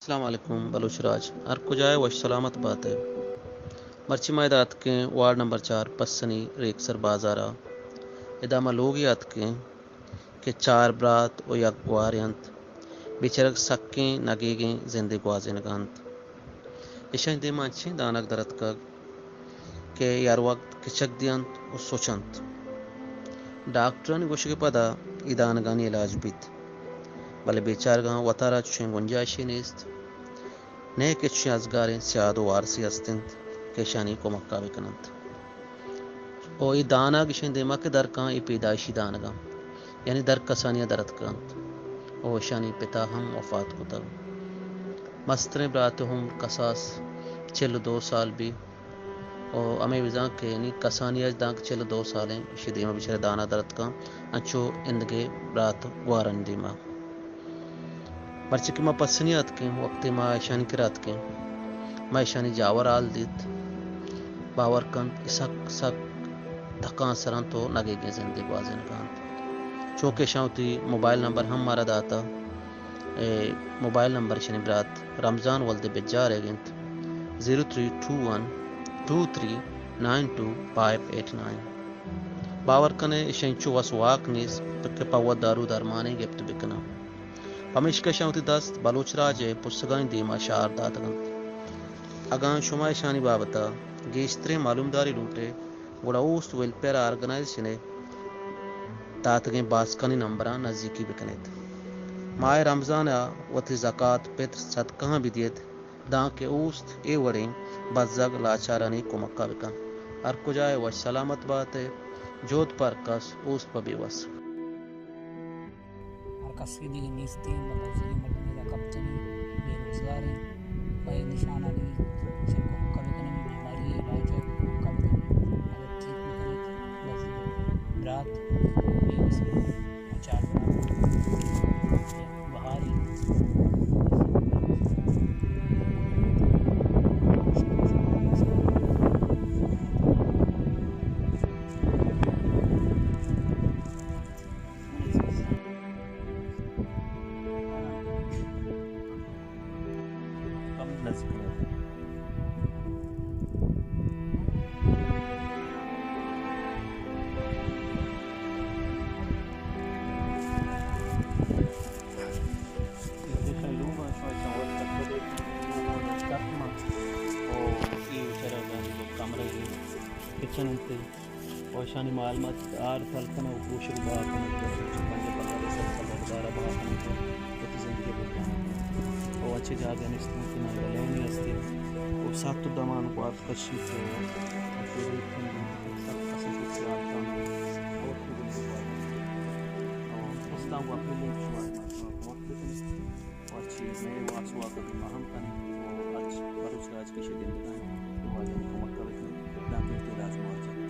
السلام علیکم بلوچ راج، ہر کجا ئے وش سلامت بات ئے۔ مرچی ما ادا اتکیں وارڈ نمبر چار پسنی ریکسر بازار ءَ۔ ادا ما لوگے اتکیں کہ چار برات و یک گوارے انت۔ بیچارگ سکیں نگیگیں زندے گوازینگ ءَ انت۔ ایشانی دیما انچیں دانگ در اتکگ کہ ہر وقت کچک دینت و سچنت۔ ڈاکٹرانی گوشگ ءِ پدا اے دانگانی علاج بیت، بلے بیچارگاں وتارا چوشیں گنجائشے نیست، نئے کہ چوشیں ازگاریں سیاد و وارثے ہست انت کہ ایشانی کمکا بکننت۔ و اے دانگ ایشانی دیما کہ در کاں، اے پیدائشی دانگاں، یعنی در کسانیا در اتکگ انت و ایشانی پتا ہم وفات کتگ۔ مستریں برات ءِ عمر کساس چل و دو سال بی۔ و ہمے بزاں کہ یعنی کسانی اچ دانکہ چل و دو سالیں، ایشی دیما بیچارہ دانا در اتکاں، انچو اندگہ برات گوارانی دیما۔ مرچی کہ ما پسنی اتکیں، وقتی ما ایشانی کرا اتکیں، ما ایشانی جاور حال دیت، باور کنت، اے سک سک تکانسر انت و نگیگیں زندے گوازینگا انت۔ چونکہ ایشاں وتی موبائل نمبر ہم مارا داتا، اے موبائل نمبر ایشانی برات رمضان ولد بجار ئیگ انت، zero three two one two three nine two five eight nine. باور کن ئے، ایشاں انچو وس واک نیست کہ پہ وت دارو درمانے گپت بکناں۔ پمیشکا ایشاں وتی دست بلوچ راج ءِ پرسگانی دیما شار داتگ انت۔ اگاں شما ایشانی بابت ءَ گیشتریں معلومداری لوٹ ئے، گڑا اوست ویلفیئر آرگنائزیشن ءِ داتگیں باسکانی نمبراں نزیکی بکنیت۔ ماہ رمضان ءَ وتی زکات، پتر، صدقہاں بدیت، دانکہ اوست اے وڑیں بزگ لاچارانی کمکا بکنت۔ ہر کجا ئے وش سلامت بات ئے، جہد پہ ہر کس، اوست پہ بے وس۔ ہر کسے دگہ نیستیں، بلوچی مردم ادا کپتگی، بے روزگاریں، پہ نشانانی چہ کمکا بکنیں، بیماری علاج کمکا بکنیں، اگر ٹھیک بکنیں، بس برات بے وس بہاری۔ کچن انت۔ و ایشانی معلومات آر تل کنگ و پروشگ بہا کنگ، چہ پنجاہ پنجاہ سد سال ءَ بارہ بہا کنگ، وتی زندگی ءَ بگران کنگ۔ و اچھے جاگہ نیست، ممکن ہے لین ہستی۔ و سات تو دمان کو آپ کشی تو، تو ریت کنگ، سب قسم کو خیال کنگ، اور کو دل کو اور استان کو اپنے لیے شوائے وقت دیتے۔ و ہرچی مئے واس واک ءَ ما ہم کنیں و ہرچ بلوچ راج کہ ایشی گندگ ءَ انت، اے واجہانی کمک ءَ بکنیں، دانکہ وتی علاج مواجہ